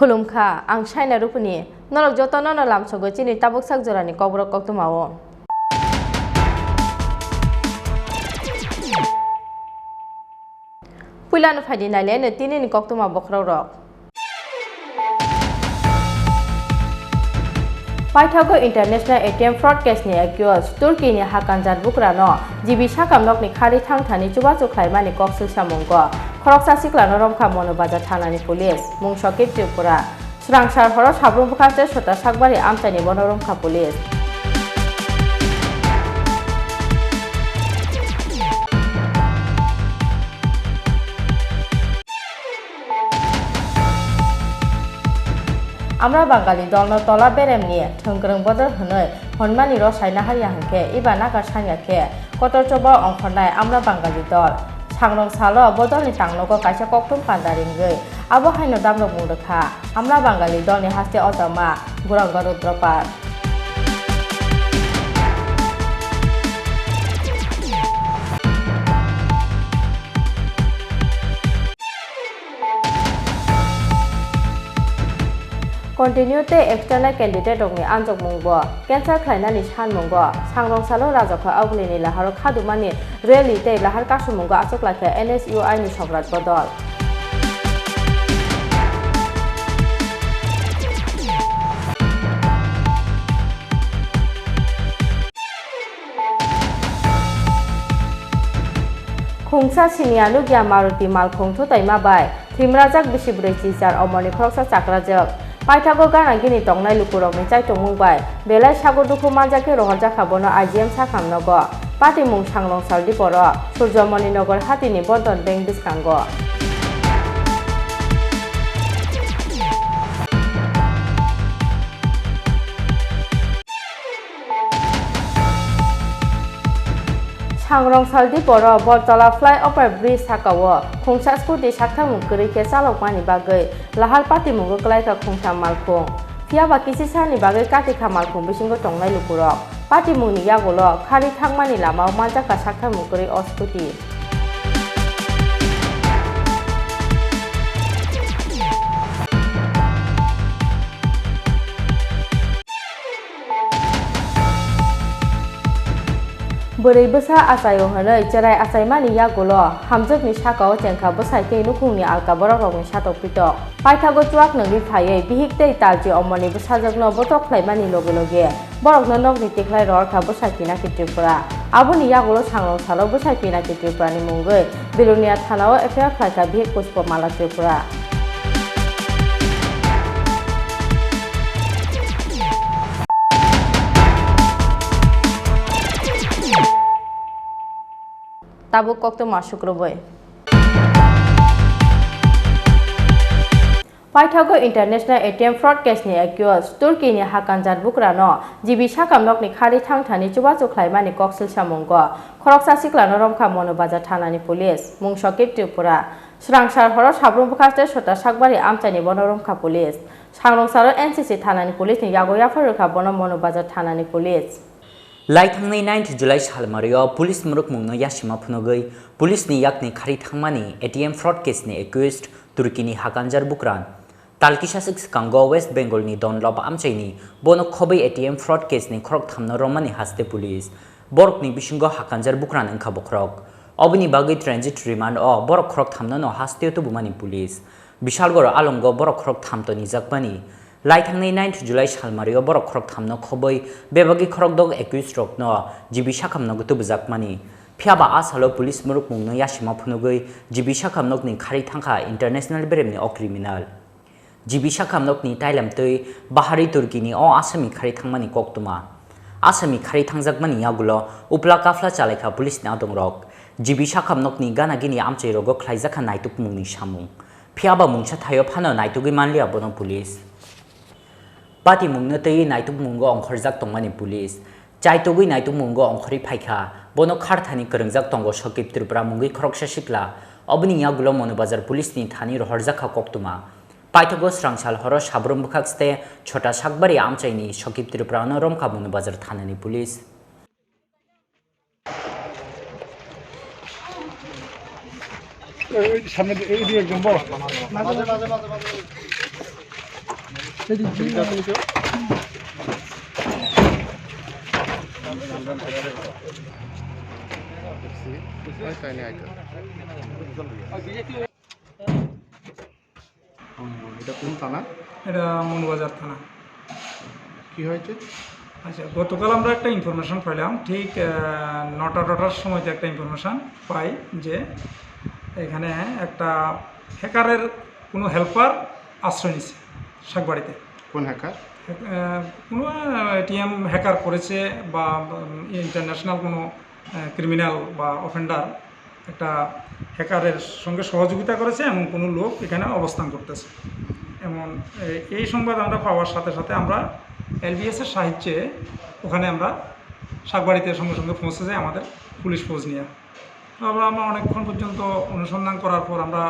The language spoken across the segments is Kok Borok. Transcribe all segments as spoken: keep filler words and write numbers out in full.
Khulumkha, ang Saina Rupuni. Norok jotono no lamsogo chini tabuk sak jorani kokborok koktwmao. Puilano phaidi naileno tinini koktwma bokhorokrok. Paithago International A T M fraud case ni accused Turkey ni hakanjat bukrano G B sakam nokni khari thangthani chubachu khlaimani kok silsamungo khoroksa siklano romkha Monobajar thanani police, mung Sokit Tripura. Swrangsar horo Sabrum bwkhaste Sota Sakbari amchaini bono romkha police. Amra Bangali dolno tola beremni thwngkwrwng bodol hwnwi honmani rw saina harya hwnkhe, eba nagar sanya khe kotor choba ongkhornai Amra Bangali dol. Sangrong salo bodolni tangnogo kaisa koktwm panda ringwi abo haino damrokmung rwkha Amra Bangali dolni haste ojama Guranga Rudrapal. Continue tei external candidate rokni anjokmungbo cancel khlainani sanmungo sangrong salo Rajakha Augulini laharo khadumani rally tei lahar kasumungo achuk laikha N S U I ni Sobrat bodol. Khungsa siniya nukya Maruti malkhung thutaima bai thwimrajak bisi bwrwi chichar omorni khoroksa chakrajak. Paithago gana gini tongnai lukurokni chaitongmung bai belai sago dukhu manjakhe rohorjakha bono I G M sakhamnogo. Patimung sangrong saldi poro Surjomoni Nogor hatini Bandhan Bank bwskango. Sangrong saldi poro Boltola flyover bridge sakao khungsa scooty saktharmung kwrwi khe chalokmani bagwi lahar patimungo kwlaikha khungsa malkhung. Phiyaba kisisani bagwi katikha malkhung bisingo tongnai lukurok. Patimungni yagulo khari thangmani lamao manjakha saktharmung kwrwi o scooty. Bwrwi bwsa achaio hwnwi chwrai achaimani yagulo hamjwkni sakao chengkha bwsai tei nukhungni alka borokrokni satok pitok. Paithago chuak nungwi phaiwi bihik tei talchi omorni bwsajwkno botok khlaimani loge loge borokno nokni tikhlai rohorkha bwsai pinaki Tripura. Aboni yagulo sangrong salo bwsai pinaki Tripurani mungwi Belonia thanao F I R khlaikha bihik Pushpa Mala Tripura. Tabuk koktwma sukrubwi. Paithago International A T M fraud case ni accused Turkey ni hakanjat bukrano G B sakam nokni khari thangthani chubachu khlaimani kok silsamungo khoroksa siklano romkha Monobajar thanani police, mung Sokit Tripura. Swrangsar horo Sabrum bwkhaste Sota Sakbari amchaini bono romkha police. Sangrong salo N C C thanani police ni yago yaphar rwkha bono Monobajar thanani police. Lai thangnai ninth July salmario police mwrwkmungno yasima phunugwi police ni yakni khari thangmani A T M fraud case ni accused Turkey ni hakanjar bukran. Tal kisa swk swkango West Bengal ni Donlop amchaini bono khobwi A T M fraud case ni khorok thamno romani haste police. Borokni bisingo hakanjar bukran wngkha bokhorok. Oboni bagwi transit remand o borok khorok thamno no hasteo tubumani police. Bishalgoro alongo borok khorok tham tonijakmani. Laithangni ninth July salmario borok khorok thamno khobwi bebagwi khorok dok ekis rokno G B sakhamno gutubwjakmani. Phiyaba a salo police murukmungno yasima phunugwi G B sakhamnokni kharwi thangkha international beremni o criminal. G B sakhamnokni tailam twi Bahari Turkini o asami kharwi thangmani koktwma. Asami kharwi thangjakmani yagulo upla kaphla chalaikha police ni adongrok. G B sakhamnokni gana gini amchairogo khlaijakha naitukmungni samung. Phiyaba mungsa thaio phano naitugwi manliya bono police. Patimungno twiwi naitukmungo ongkhorjak tongmani police. Chaitugwi naitukmungo ongkhorwi phaikha. Bono kharthani kwrwngjak tongo Sokip Tripura mungwi khoroksa sikla. Oboni yagulo Monu Bazar police ni thani rohorjakha koktwma. Paithago srangsal horo Sabrum bwkhak ste Chota Sakbari amchaini Sokip Tripurano romkha Monu Bazar thanani police. এই সামনে দি-, এই দিয়ে একজন বড়। এই দিক দিয়ে। হুম, এটা কোন থানা? এটা মৌলভীবাজার থানা। কি হয়েছে? আচ্ছা, গতকাল আমরা একটা ইনফরমেশন পাইলাম, ঠিক, আহ, নটা দশটার সময় তো একটা ইনফরমেশন পাই যে এখানে একটা হ্যাকারের কোনো হেল্পার আশ্রয় নিছে শাকবাড়িতে। কোন হ্যাকার? হ্যাক-, আহ, কোনো, আহ, এটিএম হ্যাকার করেছে বা, উম, ইন্টারন্যাশনাল কোনো, আহ, ক্রিমিনাল বা অফেন্ডার একটা হ্যাকারের সঙ্গে সহযোগিতা করেছে, এমন কোনো লোক এখানে অবস্থান করতেছে। এমন, এ-, এই সংবাদ আমরা পাওয়ার সাথে সাথে আমরা এলবিএস এর সাহায্যে ওখানে আমরা শাকবাড়িতে সঙ্গে সঙ্গে পৌঁছে যাই আমাদের পুলিশ ফৌজ নিয়ে। তো আমরা, আমরা অনেকক্ষণ পর্যন্ত অনুসন্ধান করার পর আমরা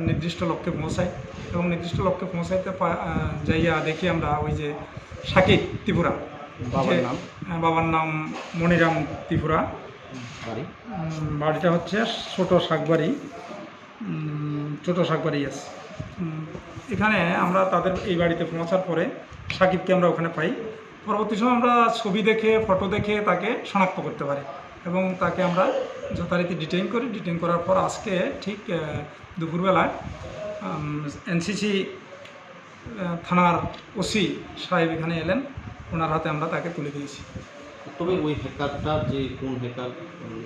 নির্দিষ্ট লক্ষ্যে পৌঁছাই এবং নির্দিষ্ট লক্ষ্যে পৌঁছাইতে পা-, আহ, যাইয়া দেখি আমরা ওই যে সাকিব ত্রিপুরা, বাবার যে, নাম? আহ, বাবার নাম মনিরাম ত্রিপুরা। বাড়ি? উম, বাড়িটা হচ্ছে ছোট শাকবাড়ি, উম, ছোট শাকবাড়ি আছে। উম, এখানে আমরা তাদের এই বাড়িতে পৌঁছার পরে সাকিবকে আমরা ওখানে পাই। পরবর্তী সময় আমরা ছবি দেখে, ফটো দেখে তাকে শনাক্ত করতে পারি এবং তাকে আমরা যথারীতি ডিটেইন করি। ডিটেইন করার পর আজকে ঠিক, আহ, দুপুরবেলায়, উম, এনসিসি আহ, থানার ওসি সাহেব এখানে এলেন, ওনার হাতে আমরা তাকে তুলে দিয়েছি। তবে ওই হ্যাকারটার যে কোন হ্যাকার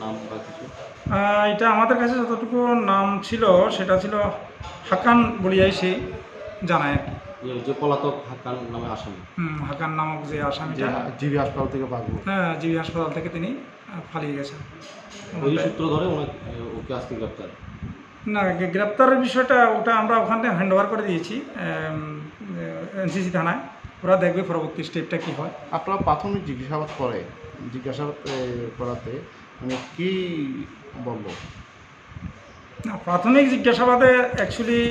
নাম বা কিছু? আহ, এটা আমাদের কাছে যতটুকু নাম ছিল, সেটা ছিল হাকান বলিয়াই সেই জানায় আর কি। ওই যে পলাতক হাকান নামে আসামি। হুম, হাকান নামক যে আসামিটা। যে হা-, জিবি হাসপাতাল থেকে পাবো। হ্যাঁ, জিবি হাসপাতাল থেকে তিনি, আহ, পালিয়ে গেছেন। ওই সূত্র ধরে ওনাকে, ওকে আজকে গ্রেপ্তার। না, গ্রে-, গ্রেপ্তারের বিষয়টা ওটা আমরা ওখান থেকে হ্যান্ড ওভার করে দিয়েছি, এম, এনসিসি থানায়। ওরা দেখবে পরবর্তী স্টেপটা কি হয়। আপনারা প্রাথমিক জিজ্ঞাসাবাদ করে, জিজ্ঞাসাবাদ, এ, করাতে মানে কি বললো? না, প্রাথমিক জিজ্ঞাসাবাদে অ্যাকচুয়ালি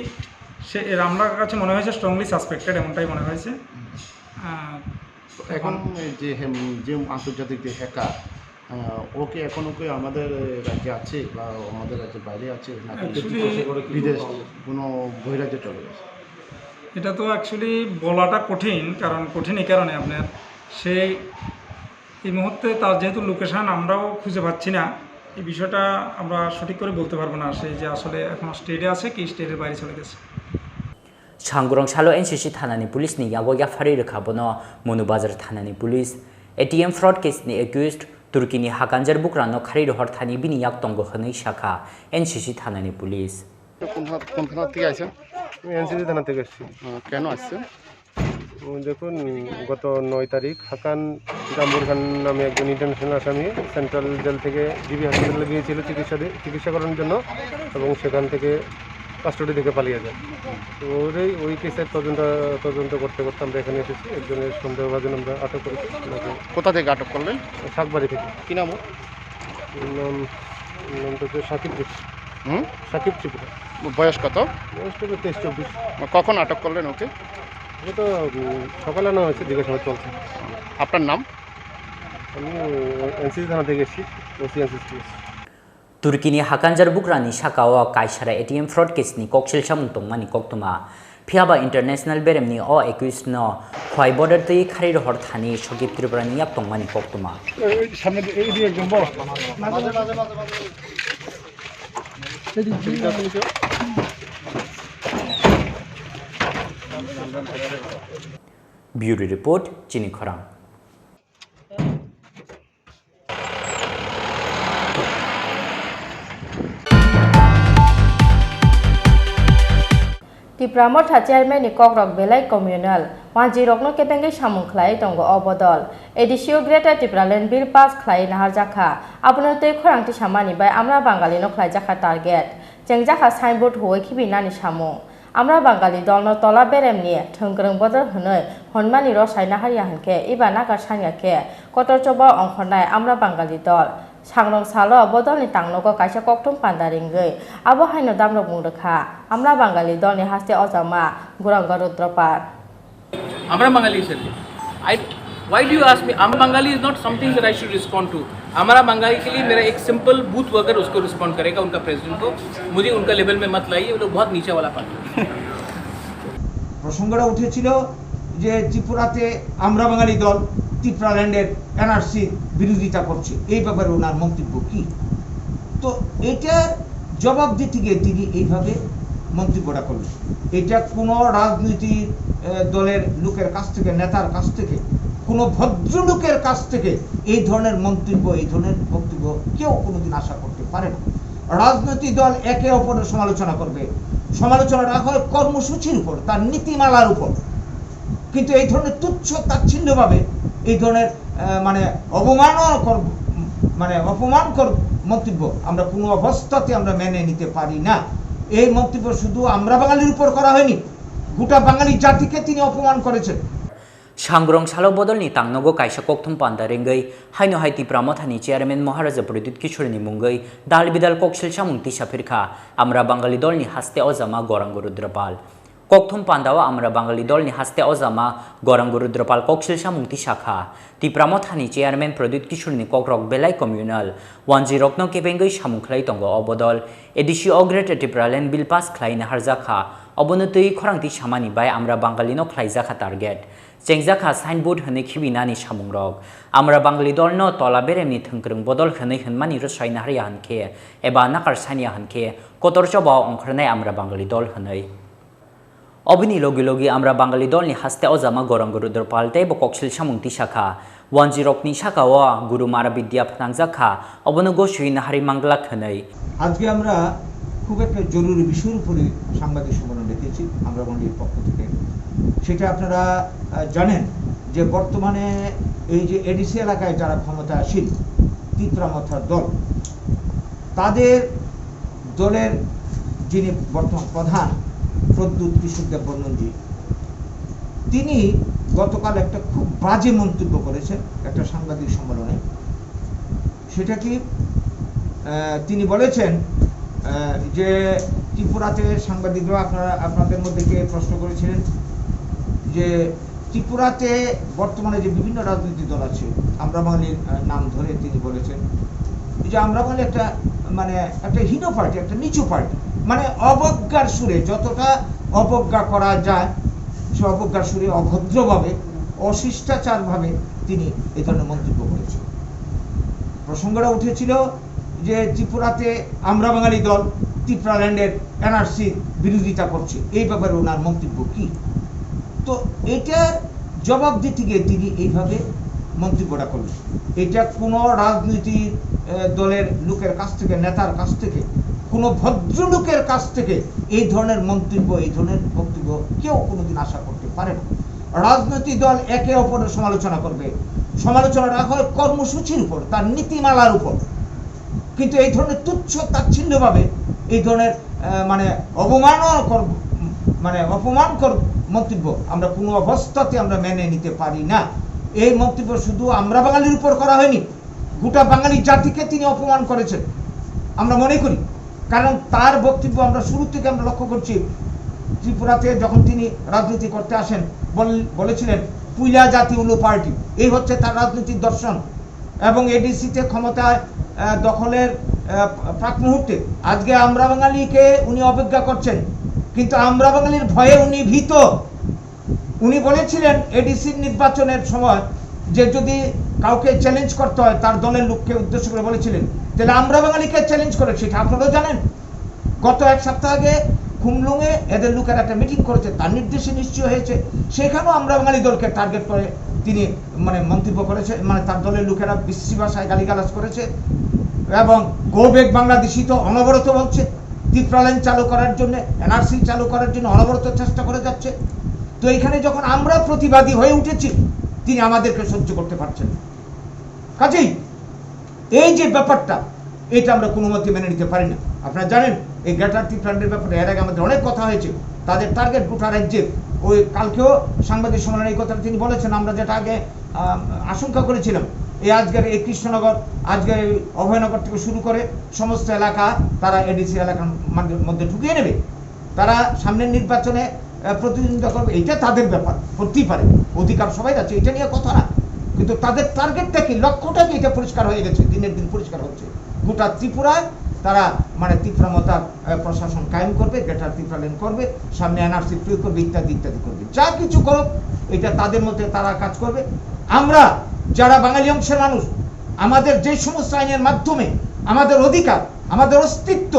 সে এর আমার কাছে মনে হয়েছে স্ট্রংলি সাসপেক্টেড, এমনটাই মনে হয়েছে। আহ, এখন এখন এই যে হেম-, যে আন্তর্জাতিক যে হ্যাকার, আহ, ও কি এখনো কি আমাদের রাজ্যে আছে বা আমাদের রাজ্যের বাইরে আছে নাকি অ্যাকচুয়ালি বিদেশ কোনো বহিরাজ্যে চলে গেছে? এটা তো অ্যাকচুয়ালি বলাটা কঠিন, কারণ কঠিন এই কারণে আপনার সে এই মুহূর্তে তার যেহেতু লোকেশন আমরাও খুঁজে পাচ্ছি না, এই বিষয়টা আমরা সঠিক করে বলতে পারবো না সে যে আসলে এখন স্টেটে আছে কি স্টেটের বাইরে চলে গেছে। Sangurong salo N C C thanani police ni yago yapharwi rwkha bono Monu Bazar thanani police. A T M fraud case ni accused Turkey ni hakanjar bukrano kharwi rohor thani bini yak tongo hwnwi sakha N C C thanani police. কোন থা-, কোন থানা থেকে আইছেন? আমি এনসিসি থানা থেকে এসেছি। আহ, কেন আসছেন? উম, দেখুন, গত নয় তারিখ হাকান জাম্বুর খান নামে একজন ইন্টারন্যাশনাল আসামি সেন্ট্রাল জেল থেকে জিবি হাসপাতালে গিয়েছিল চিকিৎসা দি-, চিকিৎসা করানোর জন্য এবং সেখান থেকে কাস্টডি থেকে পালিয়ে যায়। তো ওরই ওই কেসের তদন্ত, তদন্ত করতে করতে আমরা এখানে এসেছি। একজনের সন্দেহভাজন আমরা আটক করেছি। ওনাকে কোথা থেকে আটক করলেন? শাকবাড়ি থেকে। কি নাম ওর? নাম, নামটা হচ্ছে সাকিব ত্রিপুরা। হুম? সাকিব ত্রিপুরা। বয়স কত? বয়স তো তেইশ চব্বিশ। কখন আটক করলেন ওকে? ও তো, উম, সকালে আনা হয়েছে, জিজ্ঞাসাবাদ চলছে। আপনার নাম? আমি, উম, এনসিসি থানা থেকে এসেছি, ওসি এনসিসি থেকে এসেছি। Turkey ni hakanjar bukrani sakao kaisara A T M fraud case ni koksil samung tongmani koktwma. Phiyaba international beremni o accused no khwai border twi kharwi rohor thani Sokip Tripura ni yak tongmani koktwma. এই সামনে দিয়ে, এই দিয়ে একজন বড়। এই দিক দিয়ে। Bureau Report, Chini Khorang. Tipra Motha Chairman ni kokrok belai communal, wanjwi rokno kebengwi samung khlai tongo o bodol. A D C o Greater Tipraland Bill pass khlai naharjakha, abono tei khorang tisamani bai Amra Bangali no khlaijakha target. Chengjakha signboard huwi khibinani samung. Amra Bangali dolno tola beremni thwngkwrwng bodol hwnwi hwnmani rw sai naharya hwnkhe, eba nakar sanya khe kotor choba ongkhornai Amra Bangali dol. Sangrong salo bodolni tangnogo kaisa kokthum panda ringwi abo haino damrok mung rwkha Amra Bangali dolni haste ojama Gauranga Rudra Pal. Amra Bangali sir, I, why do you ask me? Amra Bangali is not something that I should respond to. Amra Bangali के लिए मेरा एक simple booth worker उसको रिस्पॉन्ड करेगा, उनका प्रेसिडेंट को। मुझे उनका लेवल में मत लाइए, वो लोग बहुत नीचे वाला पार्टी। প্রসঙ্গটা উঠেছিল যে ত্রিপুরাতে আমরা বাঙালি দল ত্রিপুরাল্যান্ডের এনআরসি বিরোধিতা করছে, এই ব্যাপারে ওনার মন্তব্য কি? তো এটা জবাব দিতে গিয়ে তিনি এইভাবে মন্তব্যটা করলেন। এটা কোনো রাজনৈতিক আহ, দলের লোকের কাছ থেকে, নেতার কাছ থেকে, কোনো ভদ্রলোকের কাছ থেকে এই ধরনের মন্তব্য, এই ধরনের বক্তব্য কেউ কোনোদিন আশা করতে পারে না। রাজনৈতিক দল একে অপরের সমালোচনা করবে। সমালোচনাটা হয় কর্মসূচির উপর, তার নীতিমালার উপর। কিন্তু এই ধরনের তুচ্ছ তাচ্ছিল্যভাবে এই ধরনের আহ, মানে অবমাননাকর, মানে অপমানকর মন্তব্য আমরা কোনো অবস্থাতে আমরা মেনে নিতে পারি না। এই মন্তব্য শুধু আমরা বাঙালির উপর করা হয়নি, গোটা বাঙালি জাতিকে তিনি অপমান করেছেন। Sangrong salo bodolni tangnogo kaisa kokthum panda ringwi haino hai Tipra Mothani chairman Maharaja Pradyut Kishorni mungwi dal bidal koksil samung tisa phirkha Amra Bangali dolni haste ojama Gauranga Rudra Pal. Kokthum pandao Amra Bangali dolni haste ojama Gauranga Rudra Pal koksil samung tisakha. Tipra Mothani chairman Pradyut Kishorni kokrok belai communal, wanjwi rokno kebengwi samung khlai tongo o bodol. A D C o Greater Tipraland Bill pass khlai naharjakha, obono twi khorang tisamani bai Amra Bangali no khlaijakha target. Chengjakha signboard hwnwi khibinani samungrok. Amra Bangali dolno tola beremni thwngkwrwng bodol hwnwi hwnmani rw sai naharya hwnkhe eba nakar sanya hwnkhe kotor chobao ongkhornai Amra Bangali dol hwnwi. Oboni logi logi Amra Bangali dolni haste ojama Gauranga Rudra Pal teibo koksil samung tisakha. Wanjwi rokni sakao Guru Mara Bidya phnangjakha, obono goswi naharwi manglak hwnwi. আজকে আমরা খুব একটা জরুরি বিষয়ের উপরে সাংবাদিক সম্মেলন ডেকেছি আমরা মন্ডলীর পক্ষ থেকে। সেটা আপনারা আহ, জানেন যে বর্তমানে এই যে এডিসি এলাকায় যারা ক্ষমতায় আসীন তিপ্রা মথার দল, তাদের দলের যিনি বর্তমান প্রধান প্রদ্যুৎ কিশোর দেববর্মনজি, তিনি গতকাল একটা খুব বাজে মন্তব্য করেছেন একটা সাংবাদিক সম্মেলনে। সেটা কি? আহ, তিনি বলেছেন আহ, যে ত্রিপুরাতে সাংবাদিকরা আপনারা আপনাদের মধ্যে কে প্রশ্ন করেছিলেন যে ত্রিপুরাতে বর্তমানে যে বিভিন্ন রাজনৈতিক দল আছে, আমরা বাঙালির আহ, নাম ধরে তিনি বলেছেন এই যে আমরা বাঙালি একটা মানে একটা হীন পার্টি, একটা নিচু পার্টি, মানে অবজ্ঞার সুরে যতটা অবজ্ঞা করা যায় সে অবজ্ঞার সুরে অভদ্রভাবে অশিষ্টাচারভাবে তিনি এই ধরনের মন্তব্য করেছেন। প্রসঙ্গটা উঠেছিল যে ত্রিপুরাতে আমরা বাঙালি দল ত্রিপুরাল্যান্ডের এনআরসি বিরোধিতা করছে, এই ব্যাপারে ওনার মন্তব্য কি? তো এটার জবাব দিতে গিয়ে তিনি এইভাবে মন্তব্যটা করলেন। এটা কোনো রাজনৈতিক আহ, দলের লোকের কাছ থেকে, নেতার কাছ থেকে, কোনো ভদ্রলোকের কাছ থেকে এই ধরনের মন্তব্য, এই ধরনের বক্তব্য কেউ কোনোদিন আশা করতে পারে না। রাজনৈতিক দল একে অপরের সমালোচনা করবে। সমালোচনাটা হয় কর্মসূচির উপর, তার নীতিমালার উপর। কিন্তু এই ধরনের তুচ্ছ তাচ্ছিল্যভাবে এই ধরনের আহ, মানে অবমাননাকর, মানে অপমানকর মন্তব্য আমরা কোনো অবস্থাতে আমরা মেনে নিতে পারি না। এই মন্তব্য শুধু আমরা বাঙালির উপর করা হয়নি, গোটা বাঙালি জাতিকে তিনি অপমান করেছেন আমরা মনে করি। কারণ তার বক্তব্য আমরা শুরু থেকে আমরা লক্ষ্য করছি, ত্রিপুরাতে যখন তিনি রাজনীতি করতে আসেন বল- বলেছিলেন পুইলা জাতি উলো পার্টি, এই হচ্ছে তার রাজনৈতিক দর্শন। এবং এডিসিতে ক্ষমতায় আহ, দখলের আহ, প্রাক মুহূর্তে আজকে আমরা বাঙালিকে উনি অবজ্ঞা করছেন, কিন্তু আমরা বাঙালির ভয়ে উনি ভীত। উনি বলেছিলেন এডিসির নির্বাচনের সময় যে যদি কাউকে চ্যালেঞ্জ করতে হয়, তার দলের লোককে উদ্দেশ্য করে বলেছিলেন, তাহলে আমরা বাঙালিকে চ্যালেঞ্জ করে, সেটা আপনারাও জানেন। গত এক সপ্তাহ আগে খুমলুঙে এদের লোকেরা একটা মিটিং করেছে, তার নির্দেশে নিশ্চয় হয়েছে। সেখানেও আমরা বাঙালি দলকে টার্গেট করে তিনি মানে মন্তব্য করেছে, মানে তার দলের লোকেরা বিশ্রী ভাষায় গালিগালাজ করেছে এবং গো ব্যাক বাংলাদেশি তো অনবরত বলছে, তিপ্রাল্যান্ড চালু করার জন্য, এনআরসি চালু করার জন্য অনবরত চেষ্টা করে যাচ্ছে। তো এখানে যখন আমরা প্রতিবাদী হয়ে উঠেছি, তিনি আমাদেরকে সহ্য করতে পারছেন না। কাজেই এই যে ব্যাপারটা, এটা আমরা কোনো মতে মেনে নিতে পারি না। আপনারা জানেন, এই গ্রেটার তিপ্রাল্যান্ডের ব্যাপারে এর আগে আমাদের অনেক কথা হয়েছে। তাদের টার্গেট গোটা রাজ্যের, ওই কালকেও সাংবাদিক সম্মেলনে এই কথাটা তিনি বলেছেন, আমরা যেটা আগে আহ, আশঙ্কা করেছিলাম, এই আজকের এই কৃষ্ণনগর, আজকের এই অভয়নগর থেকে শুরু করে সমস্ত এলাকা তারা এডিসি এলাকার মাঝে-, মধ্যে ঢুকিয়ে নেবে। তারা সামনের নির্বাচনে আহ, প্রতিদ্বন্দ্বিতা করবে, এটা তাদের ব্যাপার, করতেই পারে, অধিকার সবাই আছে, এটা নিয়ে কথা না। কিন্তু তাদের টার্গেটটা কি, লক্ষ্যটা কি, এটা পরিষ্কার হয়ে গেছে, দিনের দিন পরিষ্কার হচ্ছে। গোটা ত্রিপুরায় তারা মানে তীব্র মতার আহ, প্রশাসন কায়েম করবে, গ্রেটার তিপ্রাল্যান্ড করবে, সামনে এনআরসি প্রয়োগ করবে, ইত্যাদি ইত্যাদি করবে। যা কিছু করুক, এটা তাদের মধ্যে তারা কাজ করবে। আমরা যারা বাঙালি অংশের মানুষ, আমাদের যে সমস্ত আইনের মাধ্যমে আমাদের অধিকার, আমাদের অস্তিত্ব,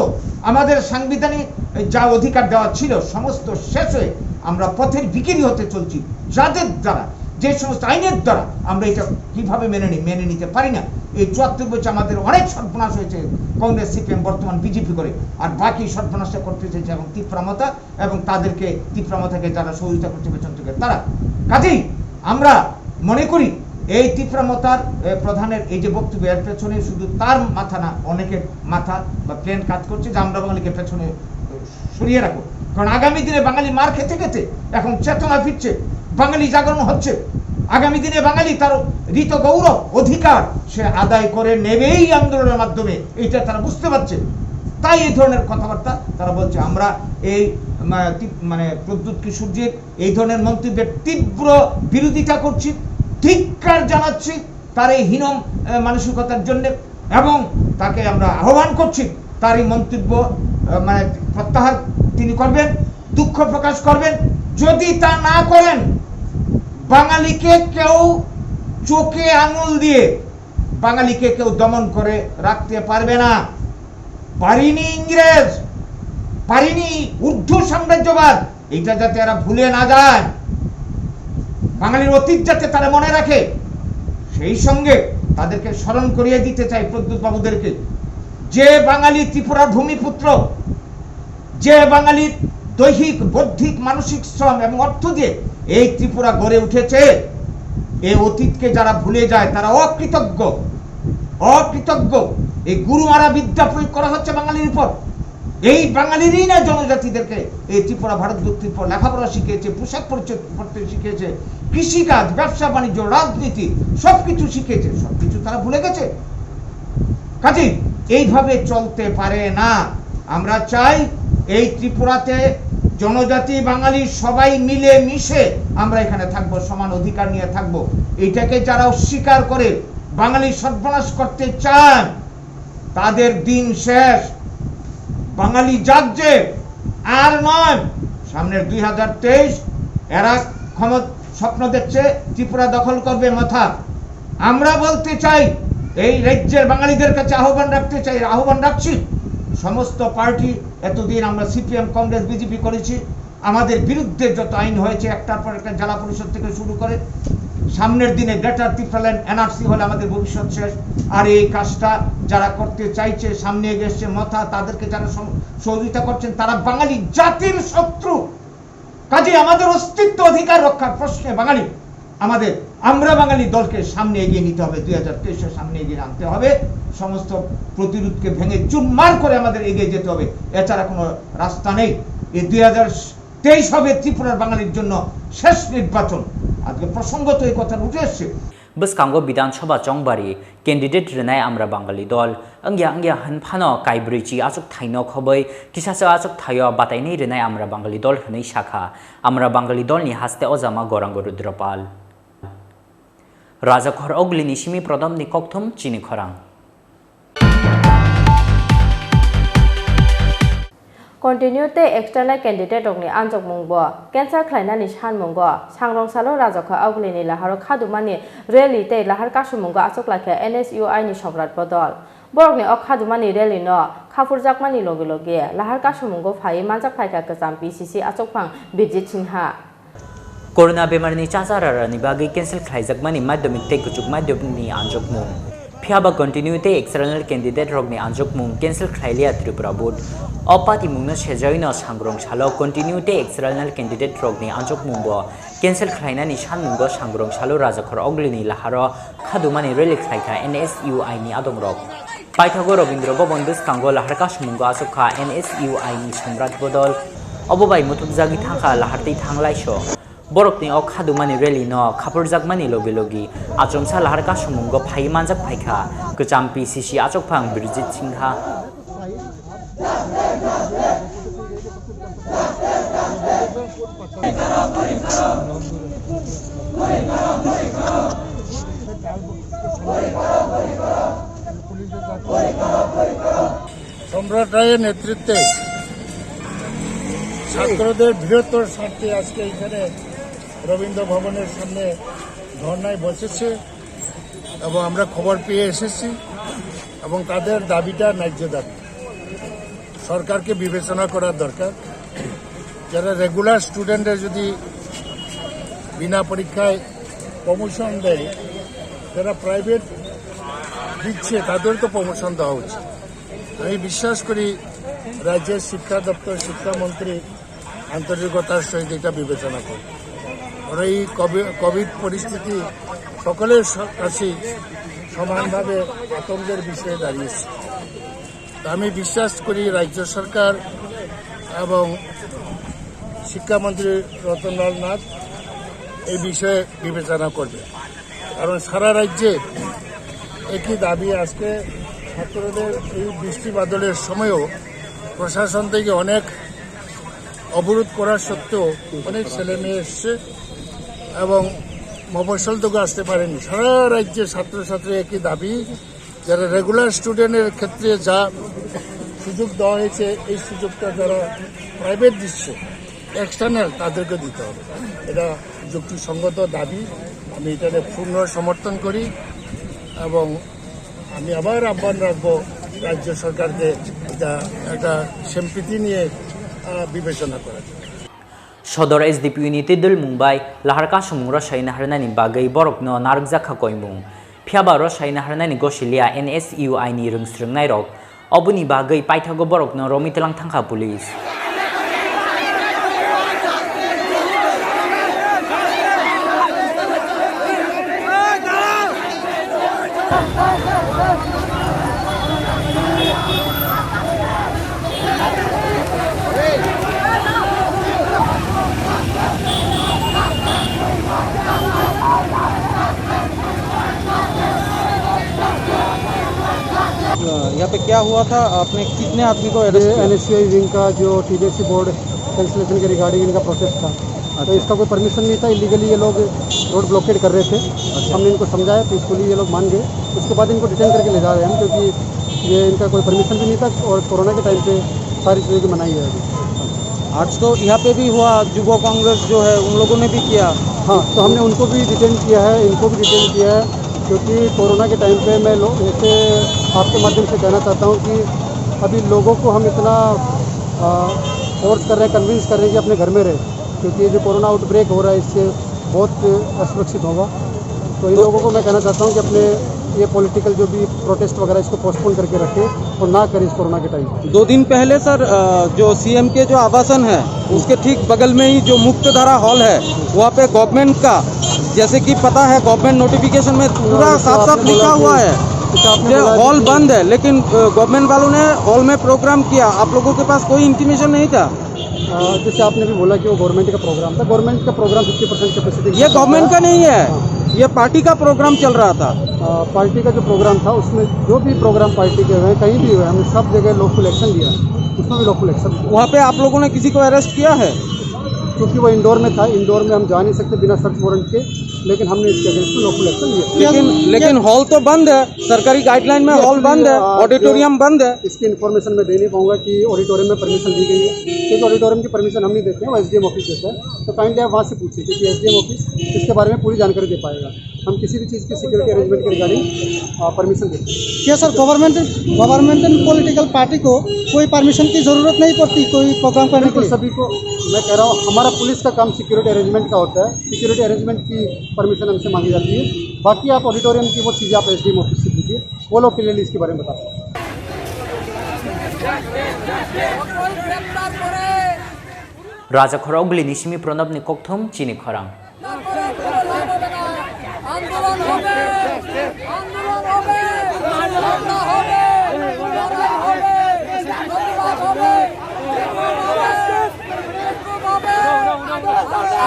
আমাদের সাংবিধানিক যা অধিকার দেওয়া ছিল, সমস্ত শেষ হয়ে আমরা পথের ভিখারি হতে চলছি। যাদের দ্বারা, যে সমস্ত আইনের দ্বারা আমরা এটা কিভাবে মেনে নিই, মেনে নিতে পারি না। এই চুয়াত্তর বছর আমাদের অনেক সর্বনাশ হয়েছে কংগ্রেস, সিপিএম, বর্তমান বিজেপি করে, আর বাকি সর্বনাশটা করতে চাইছে এখন তিপ্রা মথা এবং তাদেরকে, তিপ্রা মথাকে যারা সহযোগিতা করছে পেছন থেকে তারা। কাজেই আমরা মনে করি এই তিপ্রা মথার এ, প্রধানের এই যে বক্তব্য, এর পেছনে শুধু তার মাথা না, অনেকের মাথা বা প্ল্যান কাজ করছে যে আমরা বাঙালিকে পেছনে সরিয়ে রাখো। কারণ আগামী দিনে বাঙালি মার খেতে খেতে এখন চেতনা ফিরছে, বাঙালি জাগরণ হচ্ছে। আগামী দিনে বাঙালি তার হৃত গৌরব, অধিকার সে আদায় করে নেবেই আন্দোলনের মাধ্যমে, এটা তারা বুঝতে পারছে। তাই এই ধরনের কথাবার্তা তারা বলছে। আমরা এই, মা-, তি-, মানে প্রদ্যুৎ কিশোরজির এই ধরনের মন্তব্যের তীব্র বিরোধিতা করছি, ধিক্কার জানাচ্ছি তার এই হীন, আহ, মানসিকতার জন্য। এবং তাকে আমরা আহ্বান করছি তার এই মন্তব্য, আহ, মানে প্রত্যাহার তিনি করবেন, দুঃখ প্রকাশ করবেন। যদি তা না করেন, বাঙালিকে কেউ চোখে আঙুল দিয়ে, বাঙালিকে কেউ দমন করে রাখতে পারবে না। পারিনি ইংরেজ, পারিনি উর্দু সাম্রাজ্যবাদ, এটা যাতে এরা ভুলে না যায়, বাঙালির অতীত যাতে তারা মনে রাখে, সেই সঙ্গে তাদেরকে স্মরণ করিয়ে দিতে চাই প্রদ্যুৎ বাবুদেরকে, যে বাঙালি ত্রিপুরার ভূমিপুত্র, যে বাঙালির দৈহিক, বৌদ্ধিক, মানসিক শ্রম এবং অর্থ দিয়ে এই ত্রিপুরা গড়ে উঠেছে, এই অতীতকে যারা ভুলে যায় তারা অকৃতজ্ঞ, অকৃতজ্ঞ। এই গুরুমারা বিদ্যা প্রয়োগ করা হচ্ছে বাঙালির উপর। এই বাঙালিরই না জনজাতিদেরকে এই ত্রিপুরা ভারত দক্ষিণ পর লেখাপড়া শিখিয়েছে, পোশাক পরিচ্ছদ পরতে শিখিয়েছে, কৃষিকাজ, ব্যবসা বাণিজ্য, রাজনীতি, সবকিছু শিখিয়েছে, সবকিছু তারা ভুলে গেছে। কাজেই এইভাবে চলতে পারে না। আমরা চাই এই ত্রিপুরাতে জনজাতি বাঙালি সবাই মিলে মিশে আমরা এখানে থাকবো, সমান অধিকার নিয়ে থাকবো। এটাকে যারা অস্বীকার করে, বাঙালি সর্বনাশ করতে চান, তাদের দিন শেষ। বাঙালি জাত যে আর নয়, সামনের দুই হাজার তেইশ এরা ক্ষমতা স্বপ্ন দেখছে ত্রিপুরা দখল করবে মথা। আমরা বলতে চাই, এই রাজ্যের বাঙালিদের কাছে আহ্বান রাখতে চাই, আহ্বান রাখছি, সমস্ত পার্টি, এতদিন আমরা সিপিএম, কংগ্রেস, বিজেপি করেছি, আমাদের বিরুদ্ধে যত আইন হয়েছে, একটার পর একটা জেলা পরিষদ থেকে শুরু করে, সামনের দিনে গ্রেটার ত্রিপুরাল্যান্ড এনআরসি হলে আমাদের ভবিষ্যৎ শেষ। আর এই কাজটা যারা করতে চাইছে, সামনে এগিয়ে এসছে মথা, তাদেরকে যারা সম-, সহযোগিতা করছেন, তারা বাঙালি জাতির শত্রু। কাজেই আমাদের অস্তিত্ব অধিকার রক্ষার প্রশ্নে বাঙালি, আমাদের, আমরা বাঙালি দলকে সামনে এগিয়ে নিতে হবে, দুই হাজার তেইশে সামনে এগিয়ে আনতে হবে, সমস্ত প্রতিরোধকে ভেঙে চুরমার করে আমাদের এগিয়ে যেতে হবে, এছাড়া কোনো রাস্তা নেই। এই দুই হাজার তেইশ হবে ত্রিপুরার বাঙালির জন্য শেষ নির্বাচন। আজকে প্রসঙ্গত এই কথাটা উঠে এসছে। Bwskango Bidhan Sabha chongbari candidate rwnai Amra Bangali dol wngya wngya hwn phano kaibrwi chi achuk thaino khobwi kisasa achuk thaio batainwi rwnai Amra Bangali dol hwnwi sakha Amra Bangali dolni haste ojama Gorang Rudra Pal. Rajakhor Oglini simi Prodopni kokthum chini khorang. Continue tei external candidate rokni anjokmung bo cancel khlainani sanmungo sangrong salo Rajakhor Oglini Laharo khadumani rally tei lahar kasumungo achuk laikha N S U I ni Somrat bodol. Borokni o khadumani rally no khapurjakmani loge loge lahar kasamungo phaiwi manjak phaikha kwcham P C C achukphang Birjit Singha. Corona bemarni chachararani bagwi cancel khlaijakmani madhyamik tei kuchuk madhyamikni anjokmung. Phiya ba continue tei external candidate rokni anjokmung cancel khlai liya Tripura Board. O patimungno sejawino sangrong salo continue tei external candidate rokni anjokmungbo cancel khlainani sanmungo sangrong salo Rajakhor Oglini laharo khadumani rally khlaikha N S U I ni adongrok. Paithago Rabindra Bhaban bwskango lahar kasamungo achukha N S U I ni Samrat Bodol. Obo bai muthubjagwi thangkha lahar tei thanglaiso. Borokni o khadumani rally no khapurjakmani logi logi achomsa lahar kasamungo phaiwi manjak phaikha kwcham P C C achukphang Birjit Singha. সম্রাট রায়ের নেতৃত্বে ছাত্রদের বৃহত্তর স্বার্থে আজকে এখানে রবীন্দ্র ভবনের সামনে ধর্নায় বসেছে এবং আমরা খবর পেয়ে এসেছি এবং তাদের দাবিটা ন্যায্য দাবি। সরকারকে বিবেচনা করার দরকার। যারা রেগুলার স্টুডেন্টরা যদি বিনা পরীক্ষায় প্রমোশন দেয়, যারা প্রাইভেট দিচ্ছে তাদের তো প্রমোশন দেওয়া উচিত। আমি বিশ্বাস করি রাজ্যের শিক্ষা দপ্তর, শিক্ষামন্ত্রী আন্তরিকতার সহিত এটা বিবেচনা করবে। কারণ এই কোভি-, কোভিড পরিস্থিতি সকলের স-, কাছেই সমানভাবে আতঙ্কের বিষয়ে দাঁড়িয়েছে। তা আমি বিশ্বাস করি রাজ্য সরকার এবং শিক্ষামন্ত্রী রতনলাল নাথ এই বিষয়ে বিবেচনা করবে, কারণ সারা রাজ্যে একই দাবি। আজকে ছাত্রদের এই বৃষ্টি বাদলের সময়ও প্রশাসন থেকে অনেক অবরোধ করা সত্ত্বেও অনেক ছেলে মেয়ে এসছে এবং মফস্বল থেকে আসতে পারেনি। সারা রাজ্যে ছাত্রছাত্রী একই দাবি, যারা রেগুলার স্টুডেন্টের ক্ষেত্রে যা সুযোগ দেওয়া হয়েছে, এই সুযোগটা যারা প্রাইভেট দিচ্ছে, এক্সটার্নাল, তাদেরকে দিতে হবে। এটা যুক্তিসঙ্গত দাবি, আমি এটাকে পূর্ণ সমর্থন করি এবং আমি আবার আহ্বান রাখবো রাজ্য সরকারকে এটা একটা সেমপ্রীতি নিয়ে, আহ, বিবেচনা করার জন্য। Sodor S D P O ni tei dwlmung bai lahar kasamungrok sai naharnani bagwi borokno narwkjakha koimung. Phiya ba rosai naharnani gosilia N S U I ni rwngsrwngnairok. Oboni bagwi paithago borokno romwi tlang thangkha police. यहाँ पे क्या हुआ था? आपने कितने आदमी को अरेस्ट ये किया? एनएसयूआई विंग का जो टीबीएससी बोर्ड कैंसिलेशन के रिगार्डिंग इनका प्रोटेस्ट था, तो अच्छा। इसका कोई परमिशन नहीं था, इलीगली ये लोग रोड ब्लॉकेड कर रहे थे। अच्छा। हमने इनको समझाया, पीसफुली ये लोग मान गए। उसके बाद इनको डिटेन करके ले जा रहे हैं हम, क्योंकि ये इनका कोई परमिशन भी नहीं था और कोरोना के टाइम पे सारी चीज़ों की मनाही है अभी। आज तो यहाँ पे भी हुआ, युवा कांग्रेस जो है उन लोगों ने भी किया। हाँ, तो हमने उनको भी डिटेन किया है, इनको भी डिटेन किया है, क्योंकि कोरोना के टाइम पे मैं लोग ऐसे आपके माध्यम से कहना चाहता हूँ कि अभी लोगों को हम इतना, आ, फोर्स कर रहे हैं, कन्विंस कर रहे हैं कि अपने घर में रहे, क्योंकि ये जो कोरोना आउटब्रेक हो रहा है, इससे बहुत असुरक्षित होगा। तो इन लोगों को मैं कहना चाहता हूँ कि अपने ये पॉलिटिकल जो भी प्रोटेस्ट वगैरह, इसको पोस्टपोन करके रखें और ना करें इस कोरोना के टाइम। दो दिन पहले सर, अ, जो सीएम के जो आवासन है, उसके ठीक बगल में ही जो मुक्तधारा हॉल है, वहाँ पे गवर्नमेंट का, जैसे कि पता है, गवर्नमेंट नोटिफिकेशन में पूरा हाँ, जैसे साफ साफ आपने लिखा बोला हुआ कि, है जैसे आपने कि बोला हॉल कि बंद है, लेकिन, अ, गवर्नमेंट वालों ने हॉल में प्रोग्राम किया। आप लोगों के पास कोई इंटीमेशन नहीं था? अ, जैसे आपने भी बोला कि वो गवर्नमेंट का प्रोग्राम था, गवर्नमेंट का प्रोग्राम फिफ्टी परसेंट कैपेसिटी के ये साथ गवर्नमेंट था। का नहीं है, हाँ। ये पार्टी का प्रोग्राम चल रहा था। अ, पार्टी का जो प्रोग्राम था, उसमें जो भी प्रोग्राम पार्टी के हुए, कहीं भी हुए, हमने सब जगह लॉफुल एक्शन लिया, उसमें भी लॉफुल एक्शन लिया। वहाँ पे आप लोगों ने किसी को अरेस्ट किया है? क्योंकि वो इंदौर में था, इंदौर में हम जा नहीं सकते बिना सर्च वारंट के। लेकिन हमने इसके अगेंस्ट में लॉफुल एक्शन लिया। लेकिन, लेकिन हॉल तो बंद है, सरकारी गाइडलाइन में हॉल बंद है, आ, ऑडिटोरियम बंद है। इसकी इन्फॉर्मेशन मैं दे नहीं पाऊंगा कि ऑडिटोरियम में परमिशन दी गई है, क्योंकि ऑडिटोरियम की परमिशन हम नहीं देते हैं, वो एसडीएम ऑफिस देता है। तो काइंडली आप वहाँ से पूछिए, क्योंकि एसडीएम ऑफिस इसके बारे में पूरी जानकारी दे पाएगा। हम किसी भी चीज़ की सिक्योरिटी अरेंजमेंट के रिगार्डिंग, आ, परमिशन देते हैं। क्या sir, government, government and political party को कोई परमिशन की ज़रूरत नहीं पड़ती कोई प्रोग्राम करने के बिल्कुल, लिए? सभी को मैं कह रहा हूँ, हमारा पुलिस का काम सिक्योरिटी अरेंजमेंट का होता है। सिक्योरिटी अरेंजमेंट की परमिशन हमसे मांगी जाती है। बाकी आप ऑडिटोरियम की वो चीज़ें आप एसडीएम ऑफिस से पूछिए, वो लोग क्लियरली इसके बारे में बता सकते हैं। Raja khorok bwlwini simi Pranabni kokthum chini khorang. আন্দোলন হবে, আন্দোলন হবে, ধর্ণা হবে, লড়াই হবে, প্রতিবাদ হবে, বিক্ষোভ হবে, আন্দোলন হবে।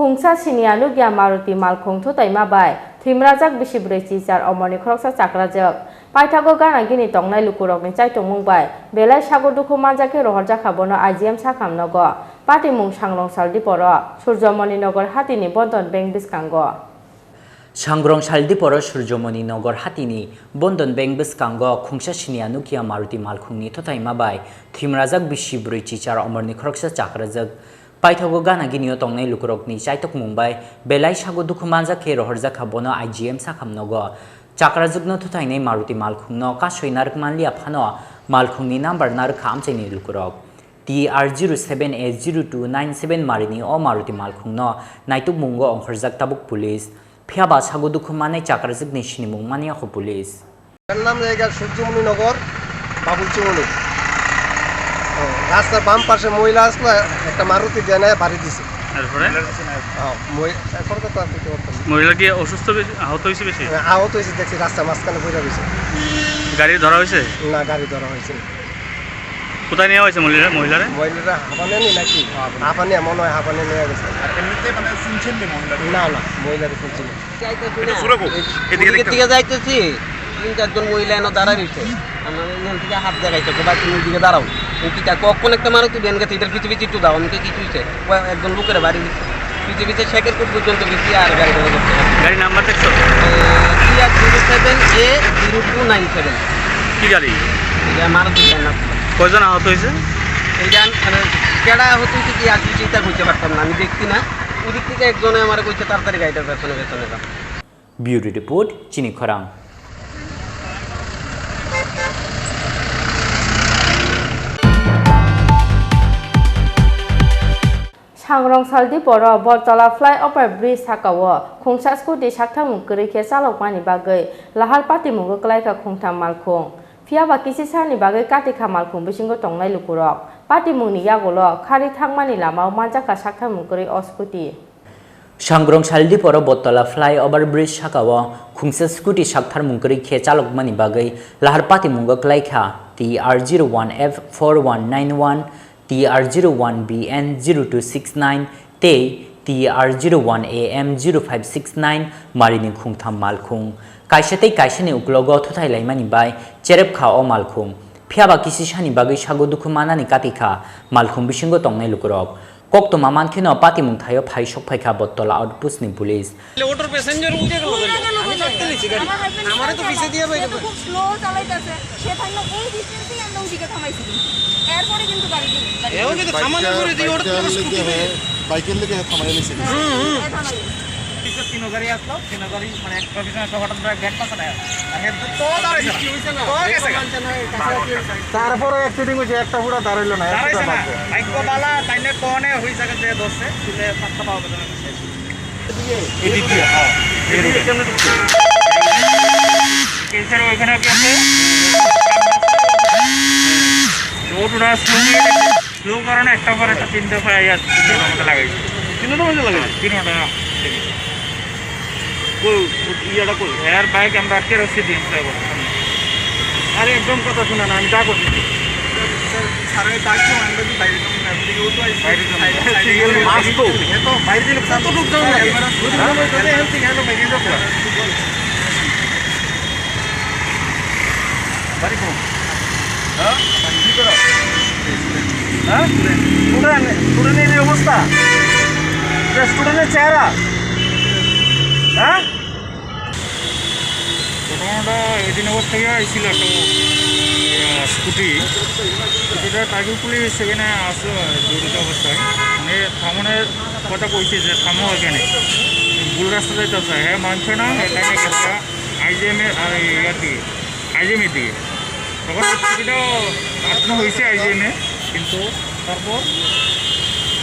Khungsa siniya nukya Maruti malkhung thutaima bai thwimrajak bisi bwrwi chichar omorni khoroksa chakrajak. Paithago gana gini tongnai lukurokni chaitokmung bai belai sago dukhu manjakhe rohorjakha bono I G M sakham nogo. Patimung Sangrong Saldiporo, Surjomoni Nogor hatini Bondon Bank bwskango. Sangrong Saldiporo Surjomoni Nogor hatini Bondon Bank bwskango khungsa siniya nukya Maruti malkhungni thutaima bai thwimrajak bisi bwrwi chichar omorni khoroksa chakrajak. Paithago gana ginio tongnai lukurokni chaitokmung bai belai sago dukhu manjakhe rohorjakha bono I G M sakham nogo. Chakrajwkno thuthainai Maruti malkhungno kasoi narwk manliya phano malkhungni number narwkha amchaini lukurok. T R zero seven A zero two nine seven marini o Maruti malkhungno naitukmungo ongkhorjak tabuk police. Phiyaba sago dukhu manai chakrajwkni sinimung manyakho police. এর নাম জায়গা সূর্যমণি নগর, বাবুল চৌমনি। ও, রাস্তার বাম পাশে মহিলা আসলো, একটা মারুতি ভ্যানে বাড়ি দিছে। এরপরে? হ্যাঁ, মহি-, এরপরে তো আর কিছু করতে পারবো না। মহিলা কি অসুস্থ বেশি, আহত হয়েছে বেশি? হ্যাঁ, আহত হয়েছে, দেখছি রাস্তার মাঝখানে পড়ে রয়েছে। গাড়ি ধরা হয়েছে? না, গাড়ি ধরা হয়েছে না। কোথায় নেওয়া হয়েছে মহিলা, মহিলারে? মহিলারা হাঁপানে নি নাকি? হাঁপানে। হাঁপানে মনে হয়, হাঁপানে নিয়ে গেছে। আর এমনিতে মানে চিনছেন নি মহিলাকে? না, না, মহিলাকে চিনছি না। এটা সুরকো। এদিকে ওদিকে দেখতে দিকে যাইতেছি, তিন চারজন মহিলা এনে দাঁড়ায় রইছে। আমরা এখান থেকে হাত দেখাইছে, "বাবা, তুমি ওইদিকে দাঁড়াও।" এই কিতা কখন একটা মারুতি ভ্যান গেছে, এটার পিছে পিছে একটু যাও, আমি তো কিছু হইছে। ও একজন লোকের বাড়ি গেছে। পিছে পিছে শেখেরপুর পর্যন্ত গেছি, আর গাড়ি ধরে ধরতে পারছি না। গাড়ির নাম্বার দেখছো? এ, T R zero seven A zero two nine seven। কি গাড়ি? এটা মারুতি ভ্যান আছে। কয়জন আহত হয়েছে? এটা আমি, মানে, কেডা আহত হয়েছে কি আর কি চিন্তা করতে পারতাম না, আমি দেখছি না। ওদিক থেকে একজনে আমার কইছে, "তাড়াতাড়ি গাড়িটার পেছনে পেছনে যাও।" Bureau report, Chini Khorang. Sangrong Saldiporo Bortola flyover bridge sakao khungsa scooty sakthangmung kwrwi khe chalokmani bagwi lahar patimungo kwlaikha khungtham malkhung. Phiyaba kisisani bagwi katikha malkhung bisingo tongnai lukurok. Patimungni yagulo kharwi thangmani lamao manjakha sakthangmung kwrwi o scooty. Sangrong Saldiporo Bottola flyover bridge sakao khungsa scooty saktharmung kwrwi khe chalokmani bagwi lahar patimungo kwlaikha T R zero one F four one nine one, T R zero one B N zero two six nine tei T R zero one A M zero five six nine marini khungtham malkhung. Kaisa tei kaisani uklogo thuthai laimani bai cherep kha o malkhung. Phiyaba kisisani bagwi sago dukhu manani katikha malkhung bisingo tongnai lukurok. Koktwma mankheno patimung thaio phai sokphaikha Bottola outpost ni police. অটোর প্যাসেঞ্জার উঠে গেল কেন? আমি কাটতে নিছি গাড়ি। আমার হাজবেন্ড আমারে তো পিছে দিয়ে বাইরে। খুব স্লো চালাইতেছে। সে থাকলে এই ডিস্টেন্সেই আমরা ওদিকে থামাইছি। এরপরে কিন্তু গাড়ি দিয়ে, গাড়ি এও যদি থামানো করে দিয়ে ওটা তো স্কুটি বাইকের লেগে থামাই নিছে। হুম, হুম। হ্যাঁ, থামাই। পিছে তিন গাড়ি আসলো, তিন গাড়ি মানে একটা পিছনে একটা হঠাৎ করে ব্রেক মারছে না। আর হেড তো দাঁড়াইছে না। তো গেছে গা। তারপরে অ্যাক্সিডেন্ট হয়েছে, একটা পুরা দাঁড়াইলো না, দাঁড়াইছে না। বাইক বালা তাইলে কোনে হই জায়গা যে ধরছে, তুলে পাত্তা পাওয়া গেল না। এদিক দিয়ে, হ্যাঁ। এদিকে কেমনে ঢুকছে? কেসের ওইখানে কি আছে? রোড ওরা স্লো হয়ে গেছে। স্লো কারণে একটা পর একটা তিনটে প্রায় আর তিনটার মধ্যে লাগাইছে। তিনটার মধ্যে লাগাইছে? তিনটা। কই, ইয়াটা কই? এর বাইক আমরা আটকে রাখছি ডিএম ফ্লাইওভার সামনে। আরে একদম কথা শুনে না, আমি যা করছি। স্যার, স্যার, স্যারের ডাকছে, আমরা কি বাইরে যাবো না? এদিকে ও তো আসছে। বাইরে যাবো। সাইডে, সাইডে। সিঙ্গেল মাস্ক তো। এ তো বাইরে দিলে কত লোক যাবে? হ্যাঁ? যদি মনে হয় যদি এখান থেকে এখানে বাইরে যাবো। বাড়ি কোন? হ্যাঁ? হ্যাঁ? স্টুডেন্ট, স্টুডেন্টের এই অবস্থা? এটা স্টুডেন্টের চেহারা? হ্যাঁ? ঘটনাটা এদিন অবস্থা থেকে আইছিল একটা, আহ, স্কুটি। স্কুটিটা ট্রাফিক পুলিশ সেখানে আসলো জড়িত অবস্থায়। মানে থামানোর কথা কইছে যে থামো এখানে। ভুল রাস্তা যাইতেছে। হ্যাঁ, মানছে না, এখানে একটা আইজিএম এর, আর ইয়ার দিকে, আইজিএম এর দিকে। তখন স্কুটিটা আটকানো হয়েছে আইজিএম এ, কিন্তু তারপর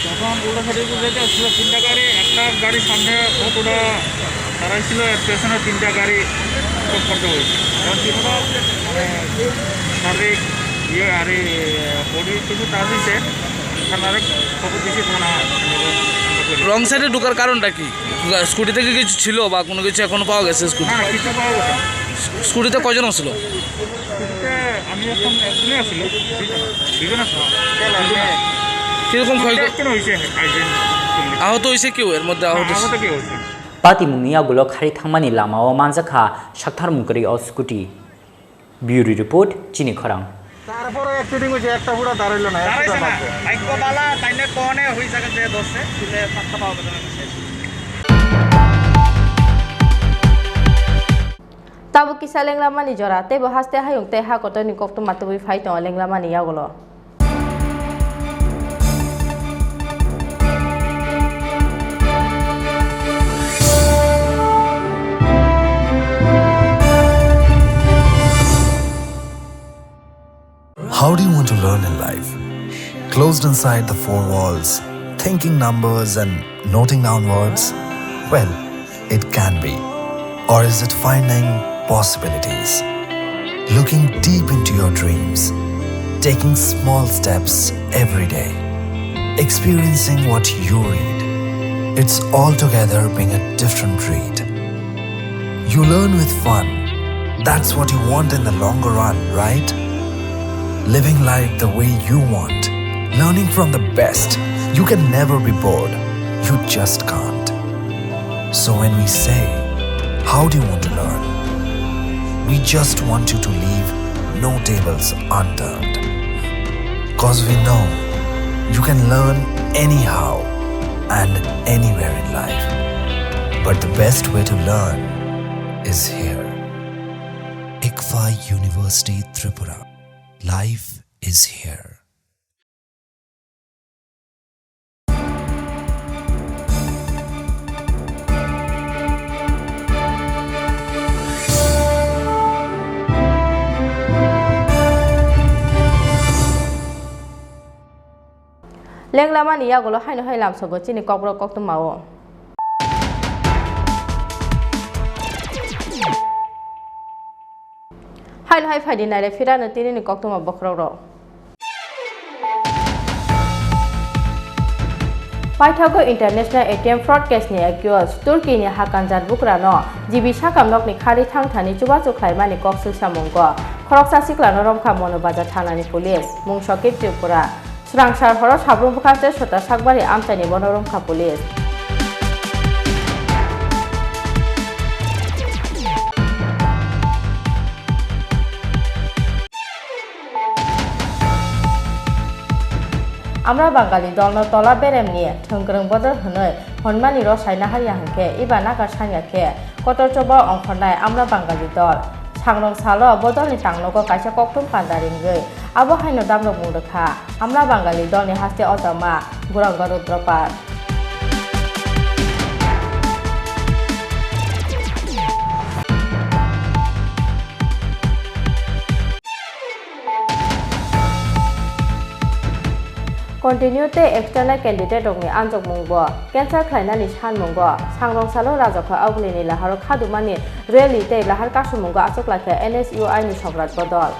যখন উল্টা সাইডে উল্টা যেতে আসছিল, তিনটা গাড়ি, একটা গাড়ির সামনে অটোটা দাঁড়াইছিল, এর পেছনে তিনটা গাড়ি চোট করতে হয়েছে। কারণ তিনটা, মানে, শারীরিক ইয়ে আর এই বডি কিছু টাচ হয়েছে, থানারে খবর দিয়েছি, থানা। রং সাইডে ঢোকার কারণটা কি? স্কুটি থেকে কিছু ছিল বা কোনো কিছু এখনো পাওয়া গেছে স্কুটি? না, না, কিছু পাওয়া গেছে না। স্কুটিতে কয়জন ছিল? স্কুটিতে আমি এখন একজনই আছি, দুইজন, দুইজন আছি। কিরকম ক্ষয়? একজন হয়েছে, একজন। আহত হয়েছে কেউ এর মধ্যে? আহত হ্যাঁ, আহত কেউ হয়েছে। Patimungni yagulo khari thangmani lamao manjakha sakthar mungkwrwi o scooty. Bureau report, Chini Khorang. তারপরে এক ফিটিং হয়েছে, একটা পুরা দাঁড়াইলো না, একটা দাঁড়াইছে না। বাদ। বাইক বালা তাইলে কোনে হই জায়গা যে ধরছে, তুলে পাত্তা পাওয়া গেল না। Tabuk kisa lenglamani jora, teibo haste hayung tei ha kotorni koktwma tubui phai tongo lenglamani yagulo. How do you want to learn in life? Closed inside the four walls, thinking numbers and noting down words? Well, it can be. Or is it finding possibilities? Looking deep into your dreams, taking small steps every day, experiencing what you read. It's altogether being a different read. You learn with fun. That's what you want in the longer run, right? Living life the way you want. Learning from the best. You can never be bored. You just can't. So when we say, "How do you want to learn?" We just want you to leave no tables unturned. 'Cause we know you can learn anyhow and anywhere in life. But the best way to learn is here. ICFAI University Tripura. Life is here. Lenglamani yagulo haino hai lamsogo chini kokborok koktwmao. Haino hai phaidi naire phirano tinini koktwma bokhorok rok. Paithago International A T M fraud case ni accused Turkey ni Hakan Jan Bukrano G B sakam nokni khari thang thani chubachu khlaimani kok swlsamungo khoroksa siklano romkha Mono Bazar thanani police, mung Sokip Tripura. Swrangsar horo Sabrum bwkhaste Sota Sakbari amchaini bono romkha police. Amra Bangali dolno tola beremni thwngkwrwng bodol hwnwi hwnmani rw saina harya hwnkhe eba nakar sanya khe kotor choba ongkhornai Amra Bangali dol. Sangrong salo bodolni tangnogo kaisa koktwm panda ringwi abo haino damrok mung rwkha. Amla Bangali dolni haste otama Guranga Rudrapar. Continue tei external candidate rokni anjokmung bo cancel khlainani sanmungo sangrong salo Rajakha Augulini laharo khadumani rally tei lahar kasumungo achukla khe N S U I ni Somrat bodol.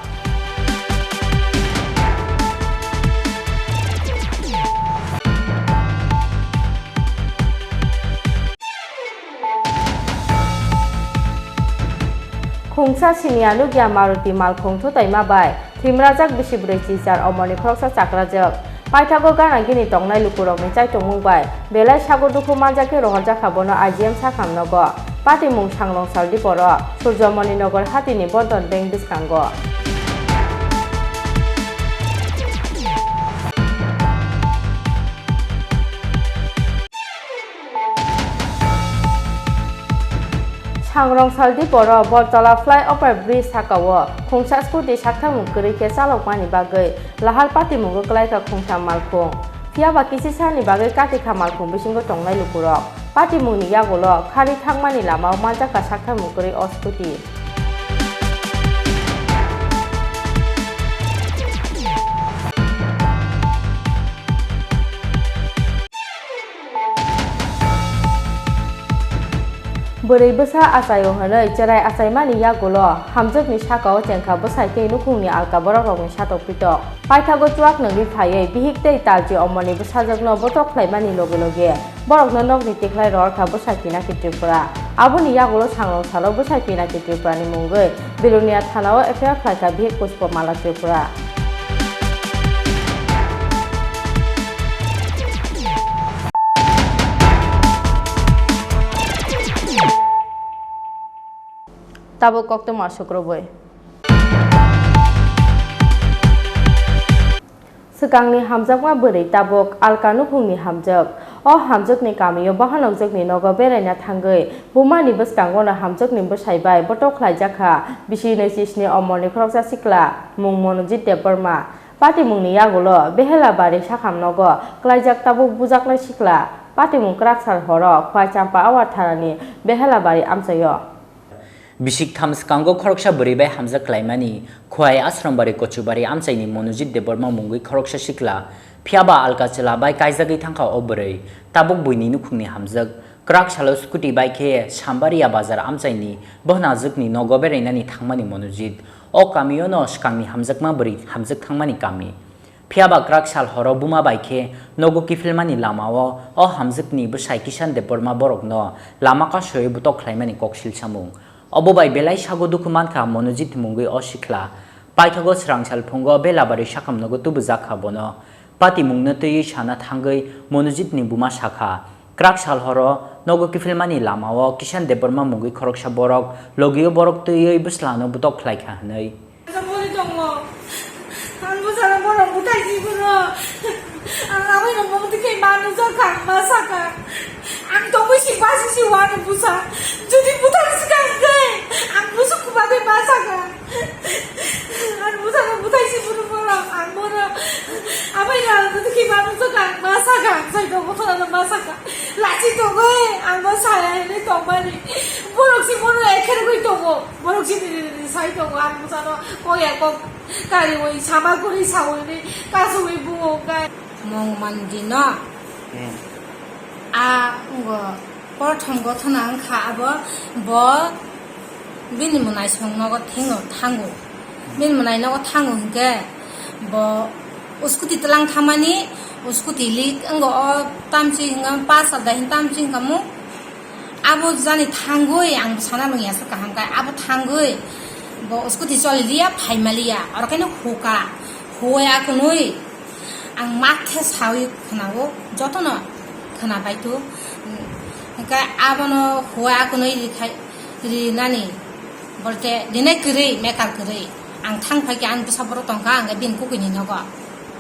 Khungsa siniya nukya Maruti malkhung thutaima bai thwimrajak bisi bwrwi chichar omorni khoroksa chakrajak. Paithago gana gini tongnai lukurokni chaitongmung bai belai sago dukhu manjakhe rohorjakha bono I G M sakhamnogo. Patimung Sangrong Saldiporo, Surjomoni Nogor hatini Bandhan Bank bwskango. Hangrong saldi poro Bortola flyover bridge sakao khungsa scooty saktharmung kwrwi khe chalokmani bagwi lahar patimungo klaikha khungsa malkhung. Phiyaba kisisani bagwi katikha malkhung bisingo tongnai lukurok. Patimungni yagulo khari thangmani lamao manjakha saktharmung kwrwi o scooty. Bwrwi bwsa achaio hwnwi chwrai achaimani yagulo hamjwkni sakao chengkha bwsai tei nukhungni alka borokrokni satok pitok. Paithago chuak nungwi phaiwi bihik tei talchi omorni bwsajwkno botok khlaimani loge loge borokno nokni tikhlai rohorkha bwsai Pinaki Tripura. Aboni yagulo sangrong salo bwsai Pinaki Tripurani mungwi Belonia thanao F I R khlaikha bihik Pushpa Mala Tripura. Tabuk koktwma sukrubwi. Swkangni hamjakma bwrwi tabuk alka nukhungni hamjwk. O hamjwkni kamio bahanokjwkni nogo beraina thangwi bumani bwskangono hamjwkni bwsai bai botok khlaijakha bisi naichi sni omorni khoroksa sikla mung Monojit Debbarma. Patimungni yagulo Behelabari sakham nogo klaijak tabuk bujaknai sikla. Patimung kwrak sal horo Khwai Champa Awar thanani Behelabari amchaio. Bisik tham swkango khoroksa bwrwi bai hamjak khlaimani Khwai Ashram Bari Kochubari amchaini Monojit Debbarma mungwi khoroksa sikla, phiyaba alka chwla bai kaijagwi thangkha o bwrwi. Tabuk buini nukhungni hamjak. Kwrak salo scooty bai khe Sambaria bazar amchaini bwhnajwkni nogo berainani thangmani Monojit. O kamiono swkangni hamjakma bwrwi hamjak thangmani kami. Phiyaba kwrak sal horo buma bai khe nogo kiphilmani lamao o hamjwkni bwsai Kishan Debbarma borokno lama kasowi botok khlaimani kok sil samung. Obo bai belai sago dukhu mankha Monojit mungwi o sikla. Paithago swrang sal phungo Belabari sakham nogo tubujakha bono. Patimungno twiwi sana thangwi Monojitni buma sakha, kwrak sal horo nogo kiphilmani lamao Kishan Debbarma mungwi khoroksa borok logio borok twiwi bwslano botok khlaikha hwnwi. Boni tongo. Ang bwsano bono buthai si bono. Ang aboni mungtwi khe ma nujak kha, ma saka. Ang tongwi si basi si wano bwsa. Jodi buthai si kha hwnkhe ang bwswk kubagwi ma saka. Ang bwsano buthai si bono bono. Ang bono aboni mungtwi khe ma nujak kha, ma saka. Ang sai tongo, ma saka. Lachi tongwi ang bo saya hinwi tongmani. Borok si bono ekhe rwgwi tongo. Borok chini ni sai tongo, ang bwsano kok ya kok kariwi sama kwrwi sawi ni kasui buo khe. Mong mandi no. Hmm. A ngo prothom gothona wngkha abo bo bini mwnai song nogo thingo thango. Bini mwnai nogo thango hinkhe bo scooty tlang thamani scooty lik wngkha o tamchi hinga pas da hin tamchi hinga mu. Abo jani thangwi ang sana nung yasa kaham kai abo thangwi bo scooty choli liya phaima liya oro khe no huka huya kunui ang mathe sawi khwnao jotono khwna bai tu hingke abono huya kunui rikhai rinani bolte rinai kwrwi mekar kwrwi ang thang phaikhe ang bwsa borok tongkha ang bini kukuini nogo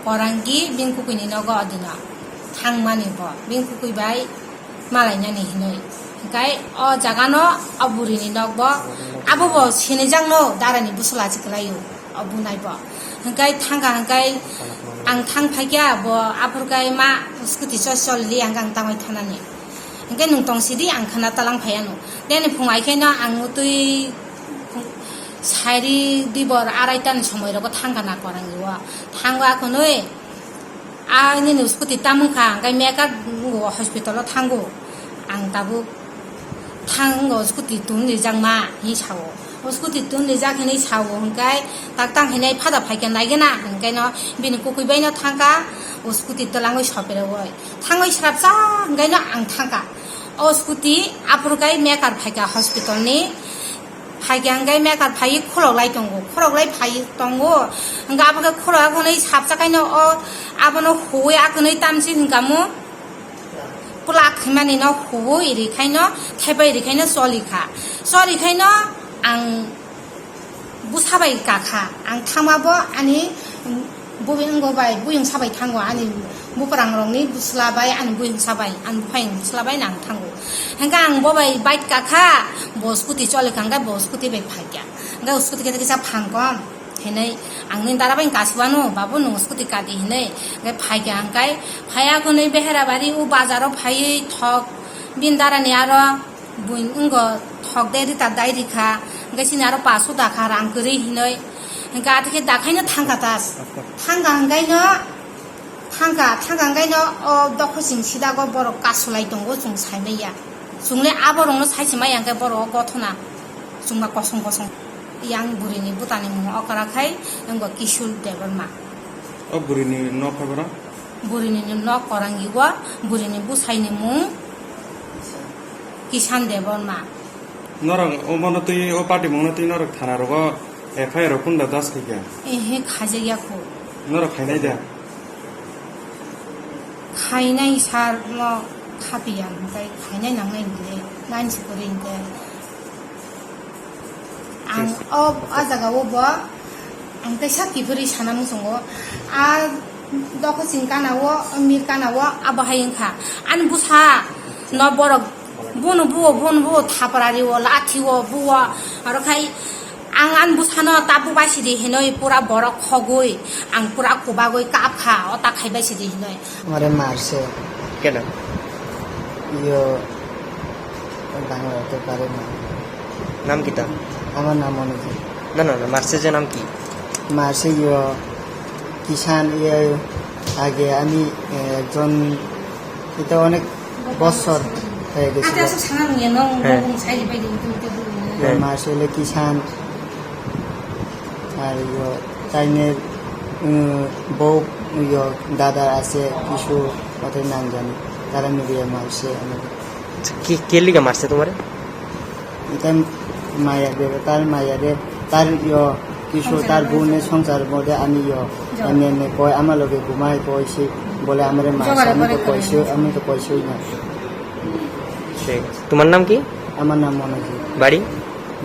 korangi bini kukuini nogo odino thangmani bo bini kukui bai malainani hinui. Hinkhe o jagano o burini nokbo abobo sinijakno darani bwswla se kwlaio o bunaibo. Hinkhe thangkha hinkhe ang thang phaikha bo aphurkhe ma scooty choli choli ang tangwi thanani. Hinkhe nwng tongsidi ang khwna talang phaiano. Teni phung aikheno ang twi sairi dibor araitani somoirogo thangkha na korangio. Thango akhonwi A nini scooty tamung kha, hingke mekar hospital o thango. Ang tabuk thango scooty tun rijak ma, hinui sao. O scooty tun rijak hinui sao, hingke tak tang hinui phada phaikhe naigena, hingke no bini kukui bai no thangkha, o scooty twlangwi soperoi. Thangwi srapsa, hingke no ang thangkha. O scooty aphuru kai mekar phaikha hospital ni. Phaikhe hingke mekar phaiwi khulok lai tongo, khulok lai phaiwi tongo. Hingke abo khe khulok akhonwi sapsa kaino o abono huwi akhonwi tamsi hingkamu pulak himani no huwi rikhaino thaipai rikhaino choli kha. Choli khaino ang bwsa bai kakha, ang thangma bo ani Bubui wngbo bai, buyung sabai thango ani buprangrokni bwsla bai, ani buyung sabai, ani buphayung bwsla bai nang thango. Hingke ang bo bai bike kakha, bo scooty choli kangkhe bo scooty bai phaikya. Hingke scooty khe kisa phangkom hinui ang nini dara bai kasiwano, "Babu, nwng scooty kadi," hinui. Hingke phaikya hingkai, phaiya khwnui Beherabari o bazaro phaiwi thok bini darani aro Buini wngkha thok de rita dai rikha, hingke chini aro paso dakha rang kwrwi hinui, hingke atikhe dakhaino thangkha ta, thangkha hingkaino, thangkha, thangkha hingkaino o dokhosing sidago borok kasulai tongo chwng saimanya, chwngle aborokno saisima ya hingke borok o gothona chwngma kosong kosong. Yang burini bwtani mung okra khai wngkha Kishul Debbarma. O burini nok khe bwrang? Burini nok Korangi o, burini bwsaini mung Kisan Debbarma. Norok omono twi, o party mungno twi norok thana rogo F I R rok kunda das khaikha? Ehe, khaijakya kho. Norok khainai da? Khainai sir, mo khapiya, hwnkhe khainai nangnai hwnkhe, nine si kwrwi hwnkhe. Ang o, o jaga o bo, ang kaisa kiphilwi sana muchungo. A dokhosing kana o, mir kana o, abo hai wngkha. Ani bwsa no borok bono buo, bono buo, thapra rio, lathi o, buo, aro khai ang ani bwsano tabuk bai sidi hinoi pura borok khogwi, ang pura kubagwi kapkha, o ta khai bai sidi hinoi. Amare marse. Keno? Iyo, Bangla to pare na. Nam kita? Amar nam Monojit. Na, na, na, marse je nam ki? Marse iyo, Kisan iyo, age ami, eh, ekjon, ita onek bosor hoye gesil. Acha, acha, sana nung ya, nung, nung, nung, sai bai di, itu, itu, itu. Iyo, marse ole Kisan, ar iyo, taine, eh, bou, iyo, dada ase, kisu, ote nang jani, tara milia marse, ano. Ki, ke liga marse tumare? Itan maya de, tar maya de, tar yo, kisu tar bune songsar mode ani yo, enne enne koi ama loge gumai koi si, bole amare ma, ami to koi si, ami to koi si na. Thik. Tumar nam ki? Amar nam Monojit. Bari?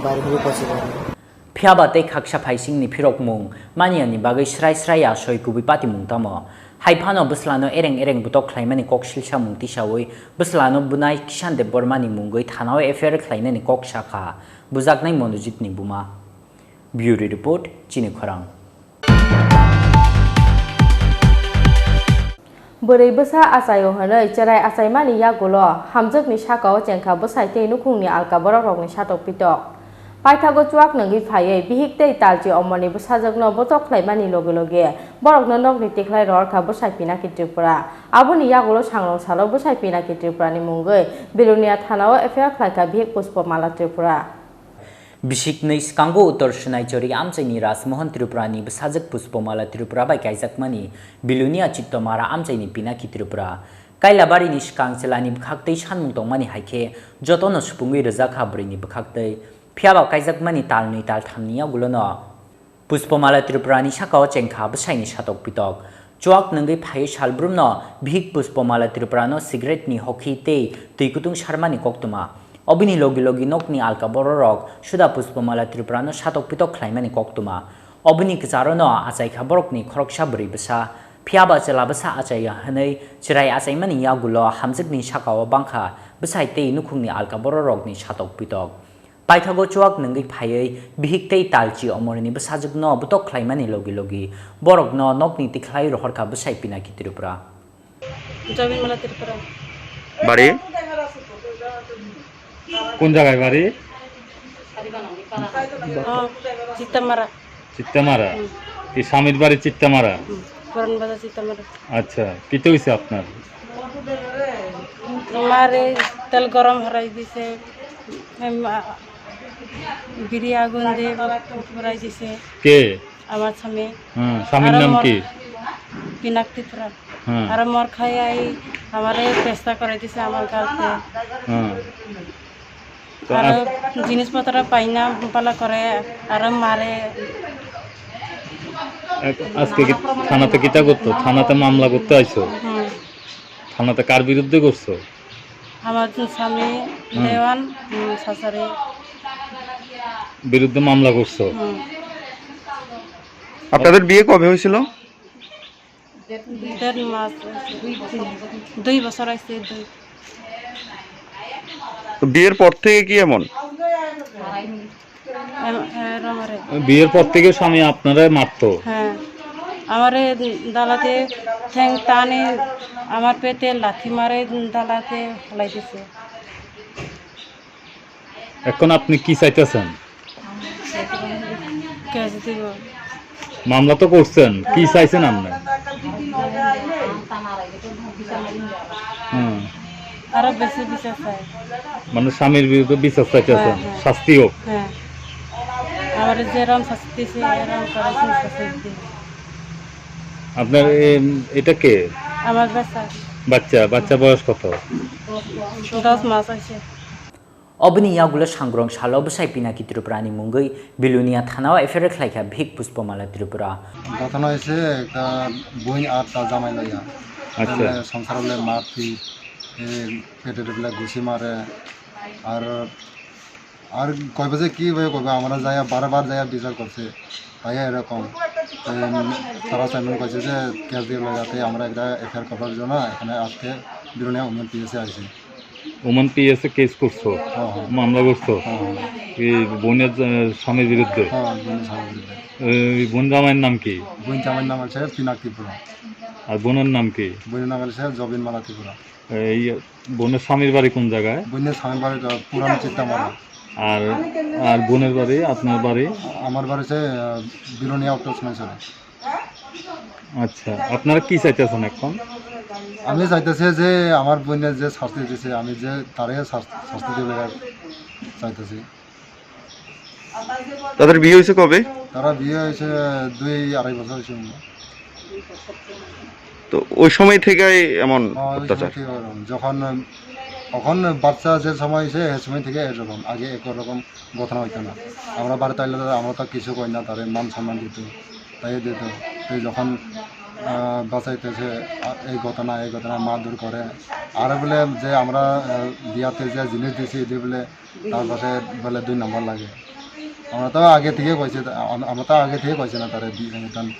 Bari holo Kochibari. Phiya ba tei khaksa phaisingni phirokmung maniyani bagwi srai srai asoi kubui patimung tamo? Hai phano bwslano ereng ereng bwtok khlaimani kok silsamung tisaui bwslano bwnai Kishan Debbarmani mungwi thanao F I R khlainani kok sakha bujaknai Monojitni buma. Bureau Report, Chini Khorang. Bwrwi bwsa achaio hwnwi chwrai achaimani yagulo hamjwkni sakao chengkha bwsai tei nukhungni alka borokrokni satok pitok. Paithago chuak nungwi phaiwi bihik tei talchi omorni bwsajwkno bwtok khlaimani loge loge borokno nokni tikhlai rohorkha bwsai Pinaki Tripura. Aboni yagulo sangrong salo bwsai Pinaki Tripurani mungwi Belonia thanao F I R khlaikha bihik Pushpamala Tripura. Bisiknwi swkango Uttor Sinaijori amchaini Rajmohan Tripurani bwsajwk Pushpamala Tripura bai kaijakmani Bilonia Chittomara amchaini Pinaki Tripura. Kailabarini swkang chwlani bwkhaktwi sanmung tongmani hai khe jotono supungwi rwjakha bwrwini bwkhaktwi. Phiyaba kaijakmani talnwi talthamni yagulono Pushpamala Tripurani sakao chengkha bwsaini satok pitok. Chuak nungwi phaiwi salbrumno bihik Pushpamala Tripurano cigarette-ni hokhi tei twi kutung sarmani koktwma. Obini logi logi nokni alka bororok suda Pushpamala Tripurano satok pitok khlaimani koktwma. Obini kwcharono achaikha borokni khoroksa bwrwi bwsa. Phiyaba chwla bwsa achaiya hwnwi chwrai achaimani yagulo hamjwkni sakao bangkha bwsai tei nukhungni alka bororokni satok pitok. Paithago chuak nungwi phaiwi bihik tei talchi omorni bwsajwkno bwtok khlaimani logi logi borokno nokni tikhlai rohorkha bwsai Pinaki Tripura. Jabin Mala Tripura. বাড়ি? কোন জায়গায় বাড়ি? Oh, Chitamara. চিত্তামারা? হুম। এই স্বামীর বাড়ি চিত্তামারা? হুম, পুরান বাজার চিত্তামারা। আচ্ছা, কিতা হইছে আপনার? আমার এই তেল গরম হরাই দিছে, এম, আ, বিড়ি আগুন দিয়ে পুরাই দিছে। কে? আমার স্বামী। হ্যাঁ, স্বামীর আরো নাম মোর কি? পিনাক ত্রিপুরা। হ্যাঁ। আর মোর খাই আই আমারে পেস্তা করে দিছে আমার গালতে। হ্যাঁ। তো aro আজ- জিনিসপত্র পাই না, পালা করে, আরো মারে। এক- আজকে কি থানাতে কিতা করতো? থানাতে মামলা করতে আইছো? হুম। থানাতে কার বিরুদ্ধে করছো? আমার স্বামী, হুম। দেওয়ান, হুম, শাশুড়ি। বিরুদ্ধে মামলা করছো? হুম। আপনাদের বিয়ে কবে হয়েছিল? দেড় মাস হয়েছে। দুই বছর হয়েছে, দুই। তো বিয়ের পর থেকে কি এমন? এম-, এরম আরে। বিয়ের পর থেকে স্বামী আপনারে মারতো? হ্যাঁ, আমারে দালাতে ঠ্যাং টানে, আমার পেটে লাথি মারে, দালাতে ফেলাই দিছে। এখন আপনি কি চাইতেছেন? কেস দিব। মামলা তো করছেন, কি চাইছেন আপনি? হুম। আরো বেশি বিচার চাই। মানে স্বামীর বিরুদ্ধে বিচার চাইতেছেন, হ্যাঁ, হ্যাঁ। শাস্তি হোক। হ্যাঁ। আমার যেরকম শাস্তি দিছে, এরকম করে শাস্তি দিন। আপনার এ-, এটা কে? আমার বাচ্চা। বাচ্চা, বাচ্চা বয়স কত? দশ মাস হয়েছে। Oboni yagulo sangrong salo bwsai Pinaki Tripurani mungwi Bilonia thanao F I R khlaikha Bhik Puspomala Tripura. ঘটনা হয়েছে একটা বোন আর তার জামাই লইয়া। আচ্ছা। তাহলে সংসার হলে মারপিট, এ, পেটে টেপলে ঘুষি মারে, আর, আর কইবে যে কি ভাবে কইবে, আমরা যাইয়া বারবার যাইয়া বিচার করছে, তাই এরকম। এম, তারা চেয়ারম্যান কইছে যে কেস দিয়ে যাতে আমরা একটা এফআইআর করার জন্য এখানে আজকে বিরুনিয়া উমেন পিএসএ আইছি। ওমান পিএসএ কেস করছো? হ্যাঁ, হ্যাঁ। মামলা করছো? হ্যাঁ, হ্যাঁ। এই বোনের, আহ, স্বামীর বিরুদ্ধে? হ্যাঁ, বোনের স্বামীর বিরুদ্ধে। এই বোন জামাইয়ের নাম কি? বোন জামাইয়ের নাম হচ্ছে পিনাক ত্রিপুরা। আর বোনের নাম কি? বোনের নাম হচ্ছে জবিন মালা ত্রিপুরা। এই বোনের স্বামীর বাড়ি কোন জায়গায়? বোনের স্বামীর বাড়ি তো পুরান চিত্তামারা। আর, আর বোনের বাড়ি, আপনার বাড়ি? আমার বাড়ি হচ্ছে, আহ, বিলোনিয়া উত্তর সোনাইছড়ি। আচ্ছা, আপনারা কি চাইতেছেন এখন? আমি চাইতেছি যে আমার বোনের যে শাস্তি দিছে, আমি যে তারে শাস-, শাস্তি দিবে চাইতেছি। তাদের বিয়ে হয়েছে কবে? তারা বিয়ে হয়েছে দুই আড়াই বছর হয়েছে মনে হয়। তো ওই সময় থেকেই এমন হ্যাঁ, ওই সময় অত্যাচার? থেকে ওরকম। যখন, তখন বাচ্চা যে সময় হয়েছে, সে সময় থেকে এরকম। আগে একরকম ঘটনা হইতো না। আমরা বাড়িতে আইলে তো আমরা তো কিছু কই না, তারে মান সম্মান দিত, তাই দিত। তো যখন, আহ, বাঁচাইতেছে, আ, এই ঘটনা, এই ঘটনা মারধর করে। আর বলে যে আমরা, আহ, বিয়াতে যে জিনিস দিছি, এটি বলে তার পাশে বলে দুই নম্বর লাগে। আমরা তো আগে থেকে কইছি, আম-, আমরা তো আগে থেকে কইছি না তারে দি-, এখান,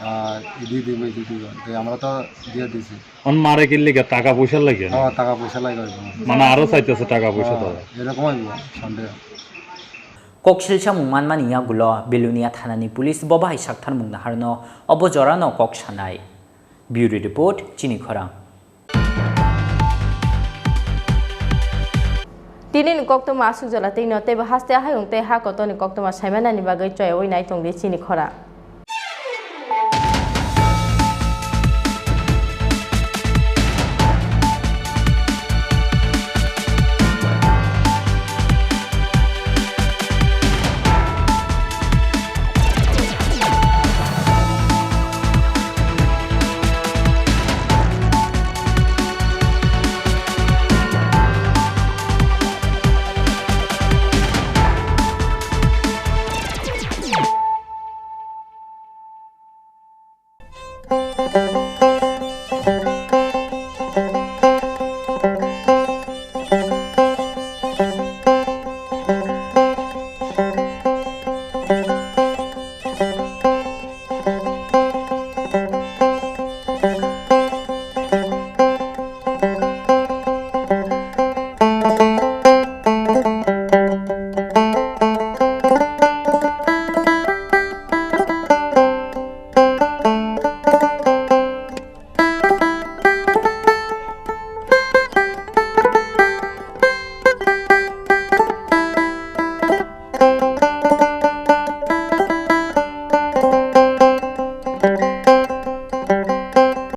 আহ, ইদি দিব, ইদি দিব। তো আমরা তো দিয়ে দিছি। অন মারে কি লিগে? টাকা পয়সা লাগে? হ্যাঁ, টাকা পয়সা লাগে হয়তো। মানে আরো চাইতেছে টাকা পয়সা হ্যাঁ, তারা? এরকম হইব সন্দেহ। Kok silsa mung manmani yagulo Belonia thanani police bo bahai sakthar mung naharno obo jorano kok sanai. Bureau report, Chini Khorang. Tini ni koktwma aswk jora twi no teibo haste hayung tei ha kotor ni koktwma saimanani bagwi choyaui nai tongdi Chini Khorang.